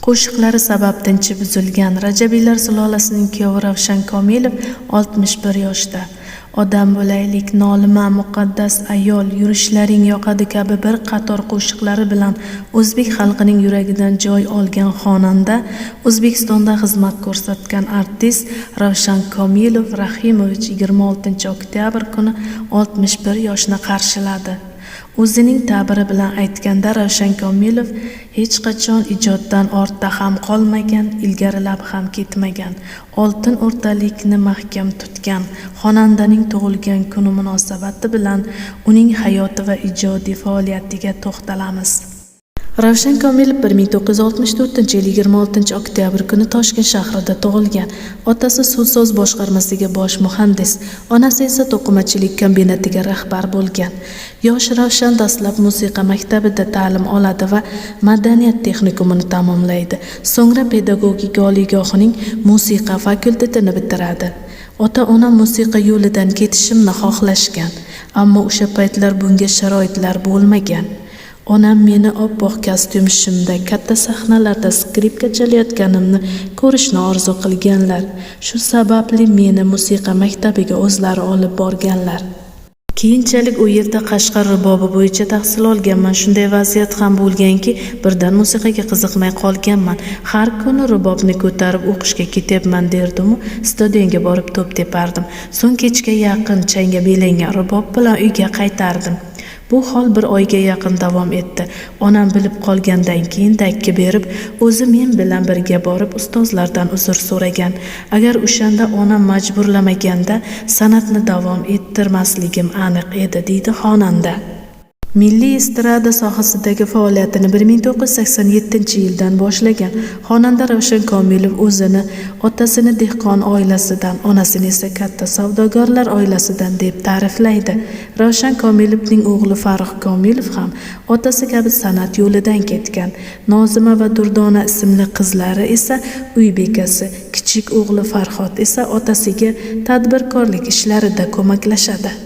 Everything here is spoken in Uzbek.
Qo'shiqlari sabab tinchi buzilgan Rajabiylar sulolasining kuyovi Ravshan Komilov 61 yoshda. Odam bo'laylik, Nolima, Muqaddas ayol, Yurishlaring yoqadi kabi bir qator qo'shiqlari bilan o'zbek xalqining yuragidan joy olgan xonanda, O'zbekistonda xizmat ko'rsatgan artist Ravshan Komilov Rahimovich 26 oktyabr kuni 61 yoshni qarshiladi. O'zining ta'biri bilan aytganda, Ravshan Komilov hech qachon ijoddan ortda ham qolmagan, ilgarilab ham ketmagan, oltin o'rtalikni mahkam tutgan xonandaning tug'ilgan kuni munosabati bilan uning hayoti va ijodiy faoliyatiga to'xtalamiz. Ravshan Komilov 1964-yil 26 oktyabr kuni Toshkent shahrida tug'ilgan. Otasi suvsoz boshqarmasiga bosh muhandis, onasi esa to'qimachilik kombinatiga rahbar bo'lgan. Yosh Ravshan dastlab musiqa maktabida ta'lim oladi va madaniyat texnikumini tamomlaydi. So'ngra pedagogika oliygohining musiqa fakultetini bitiradi. Ota-onam musiqa yo'lidan ketishimni xohlashgan, ammo o'sha paytlar bunga sharoitlar bo'lmagan. Onam meni oppoq kostyum shimda katta sahnalarda skripka chalayotganimni ko'rishni orzu qilganlar. Shu sababli meni musiqa maktabiga o'zlari olib borganlar. Keyinchalik u yerda Qashqar rubobi bo'yicha tahsil olganman. Shunday vaziyat ham bo'lganki, birdan musiqaga qiziqmay qolganman. Har kuni rubobni ko'tarib o'qishga ketyapman derdim-u, stadionga borib to'p tepardim. So'ng kechga yaqin changga belangan rubob bilan uyga qaytardim. Bu hol bir oyga yaqin davom etdi. Onam bilib qolgandan keyin dakki berib, o'zi men bilan birga borib ustozlardan uzr so'ragan. Agar o'shanda onam majburlamaganda san'atni davom ettirmasligim aniq edi, deydi xonanda. Milliy estrada sohasidagi faoliyatini 1987-yildan boshlagan xonanda Ravshan Komilov o'zini otasini dehqon oilasidan, onasini esa katta savdogarlar oilasidan deb ta'riflaydi. Ravshan Komilovning o'g'li Farruh Komilov ham otasi kabi san'at yo'lidan ketgan. Nozima va Durdona ismli qizlari esa uy bekasi, kichik o'g'li Farhod esa otasiga tadbirkorlik ishlarida ko'maklashadi.